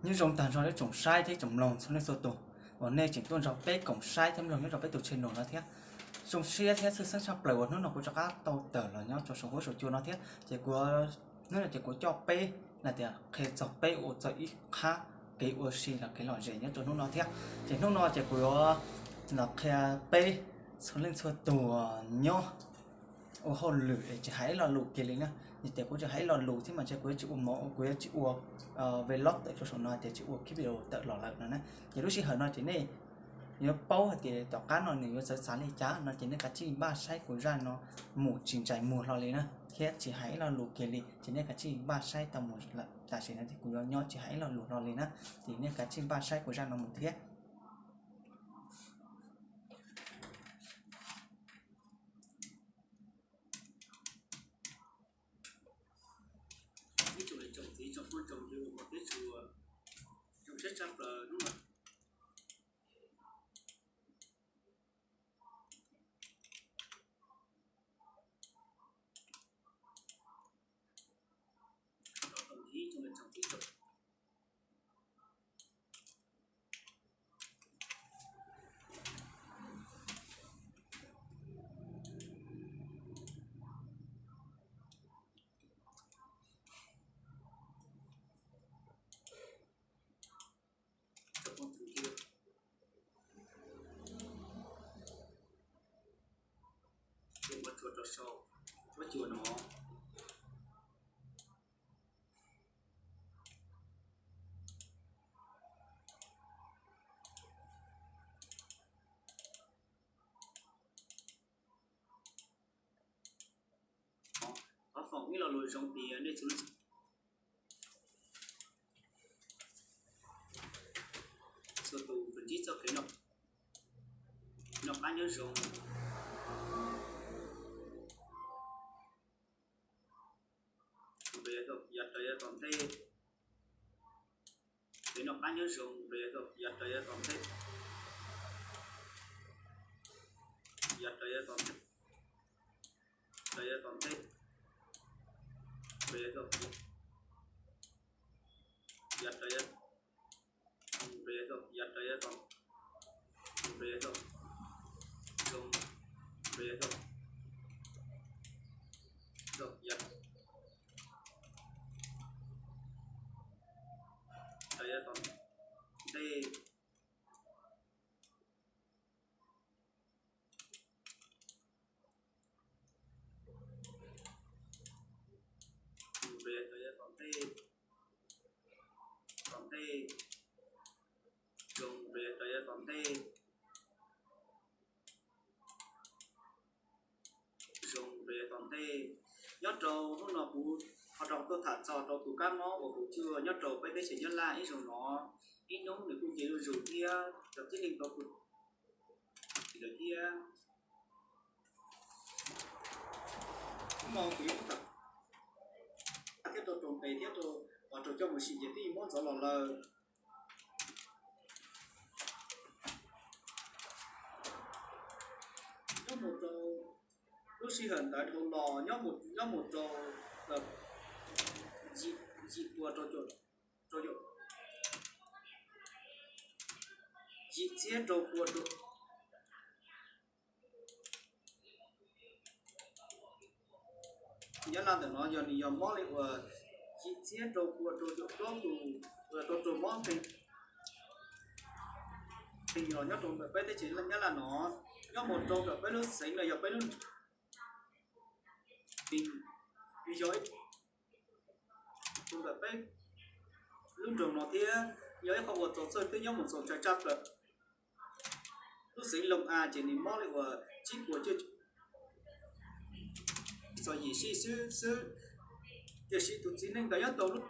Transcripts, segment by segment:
Nyob zoo tag nrho ib tsoom saib thiab tsoom mloog txhua leej txhua tus uas nej tseem tuaj nrog peb koom saib thiab mloog nyob rau peb tus channel no thiab. Zoo siab thiab tshwj xeeb tshaj plaws uas hnub no kuv rov qab tau tawm los nyob rau saum huab saum cua no thiab ces kuv, hnub no ces kuv coj peb, hais tias qhia txog peb ua txog ib qhab kev ua si los kev lom zem nyob rau hnub no thiab. Ces hnub no ces kuv yuav los qhia peb txhua leej txhua tus nyob ua hauj lwm es tsis hais ib lo lus kiag li na. Yog tias kuv tsis hais ib lo lus thiab mas ntshe kuv yuav tsis ua mov, kuv yuav tsis ua vlog tawm rau saum no tias tsis ua clip video tawm los lawm no na. Ces lub sij hawm no ces nej yuav paub hais tias tom qab no nws yuav txawv txav li cas no ces nej kav tsij npaj saib kuv zaj no mus tsis ntsais muag hlo li na, thiab tsis hais ib lo lus kiag li ces nej kav tsij npaj saib tau mus lawm. Tam sim no ces kuv yuav nyob tsis hais ib lo lus hlo li na, ces nej kav tsij npaj saib kuv zaj no mus thiab. Ib tsoom niam tsoom txiv tsoom phooj tsoom ywg uas peb tshua, zoo siab tshaj plaws hnub no. Ua tsuas rau saum huab cua no. Thov foom ib lo lus zoo tias nej txhua txhua tus kws ntsib txoj kev noj qab nyob zoo, yog raws yav tom ntej, kev noj qab nyob zoo, yog raws yav tom ntej, yog raws yav tom ntej, raws yav tom ntej, raws yav tom, yog raws yav, raws yav tom, yog raws yav tom, raws yav tom, zoo, raws yav tom, zoo, yog raws yav tom ntej, raws yav tom ntej, tom ntej, zoo, raws yav tom ntej, zoo, raws yav tom ntej. Nyob rau hnub no kuv ho rov tuaj tham txog rau tus kab mob uas kuv cuag nyob rau peb teb chaws Nyab Laj ib zaug no, ib hnub nws kuj nce zuj zus thiab cov tib neeg tau lawm thiab. Hnub no kuv yuav tham thiab rau rau npe thiab rau, rau coj mus sim ces twb muab ntxov los lawm. Nyob mus rau lub sij hawm ntawd dhau los nyob mus rau yim pua rau caum, yim txhiab rau pua rau, Nyab Laj ntawm no yog nws yog mob li uas yim txhiab rau pua rau caum plaub tus tau raug mob pheej los nyob rau ntawm peb teb chaws Nyab Laj no, nyob mus rau ntawm peb lub xeev no yog peb lub, nws yog ib, rau ntawm peb lub nroog no thiab yog ib qho uas txaus txhawj thiab nyob mus txaus ntshai tshaj plaws. Lub xeev Loos As ces nws mob li uas tsib puas cuaj caum, txog yim sij xwb xwb, tiam sis tus txiv neej ntawd nyob tau lub,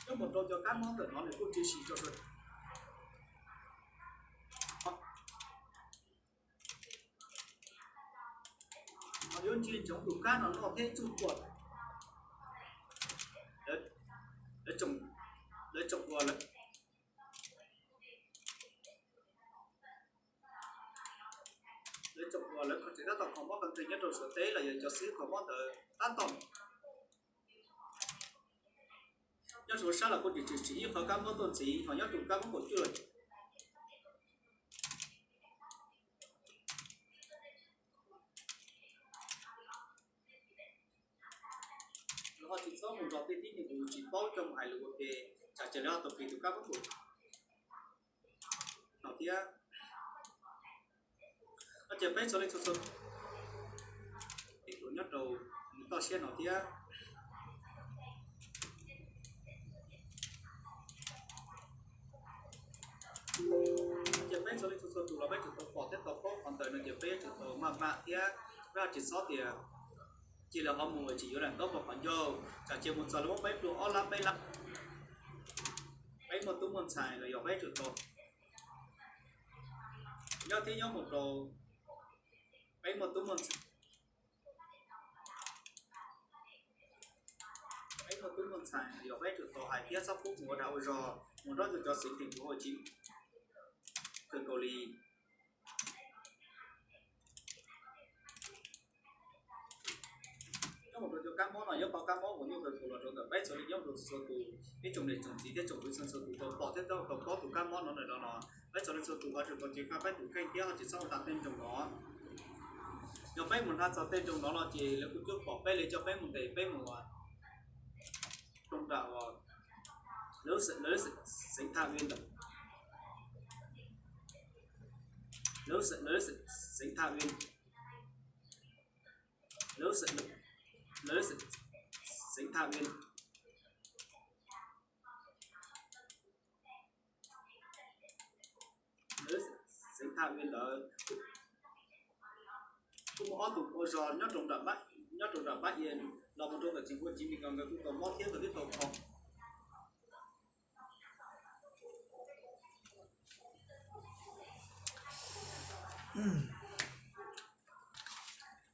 nyob mus rau cov kab mob ntawm no nws kuj tsis sim rau yuav ntsia ntsoov tus kab no noj thiab tsuj puas, lawv tsoom uas lawv, lawv tsoom uas lawv Tab tom kho mob qee nyob rau Suav teb los yog cov xib kho mob ntawd tab tom nyob rau sab los kuj tsis tshwm ib qho kab mob tuaj ntxiv, ho nyob rau kab mob kaum cuaj los ho tsis txhob mus nrog tej tib neeg uas tsis paub coj mus hais lus ua ke, tsam ces lawv ho tau kis tus kab mob kaum no thiab. No ces peb txhua leej txhua tus nyob rau nws toj siab no thiab. Ces peb txhua leej txhua tus los peb tsum tau pom thiab tau paub qhov ntawd no ces peb yuav tsum tau maj mam thiab peb ho tsis txhob tias cia li ho mus tsis yuav lam ntaub npog qhov ncauj, tsam ces mus txog lawv muab peb pluag ob lab peb lab, peb muaj tub muaj ntxhais los yog peb tsum tau nyob thiab nyob mus rau peb muaj tub muaj ntxhais, peb muaj tub muaj ntxhais los yog peb tsum tau hais thiab txhob pub mus ua dag ua zog mus nrog rau cov xeev teem kuv hauv tsis kawg nkaus li. Nyob mus rau cov kab mob no yog qhov kab mob uas nyuaj kawg nkaus los rau ntawm peb txhua leej nyob rau txhua tus, ib tsoom niam tsoom txiv thiab tsoom kwv txhua txhua tus tau pom thiab tau paub tus kab mob no ntawm no los peb txhua leej txhua tus ho tsum tau ceev faj peb tus kheej thiab ho tsis txhob ua tau tej nroog no. Yog peb mus hnav txog tej nroog no los ces lawv kuj cuab pom peb li coj peb mus ntes peb mus rau nram lawv xeev tham vi ntawd, lawv xeev tham vi, lawv xeev tham vi, lawv xeev tham vi ntawd kuj muaj ob tug ua zog nyob rau nram pab ia los mus rau ntawm tseem ua civ mis nkawd kuj tau mob thiab tau tib tau kho.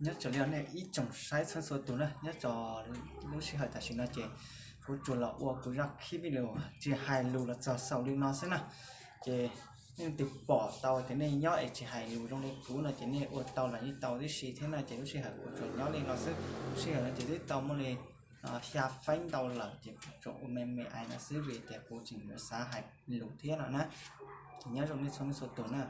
Nyob tsam li nej ib tsoom saib txhua txhua tus na, nyob tsam lub sij hawm tam sim no ces kuv tsuas los ua kuv zaj khib video tsis hais lus los txog xaus li no xwb na. Ces nej leej twg pom tau tias nej nyob es tsis hais lus zoo li kuv no ces nej ua tau los yeej tau tib si thiab no ces lub sij hawm kuv tsuas nyob li no xwb. Lub sij hawm no ces twb tau muaj li xya feeb ntau lawm ces kuv tsuas ua me me ais no xwb vim tias kuv tseem yuav xav hais lus thiab no na. Ces nyob zoo nej txhua leej txhua tus na.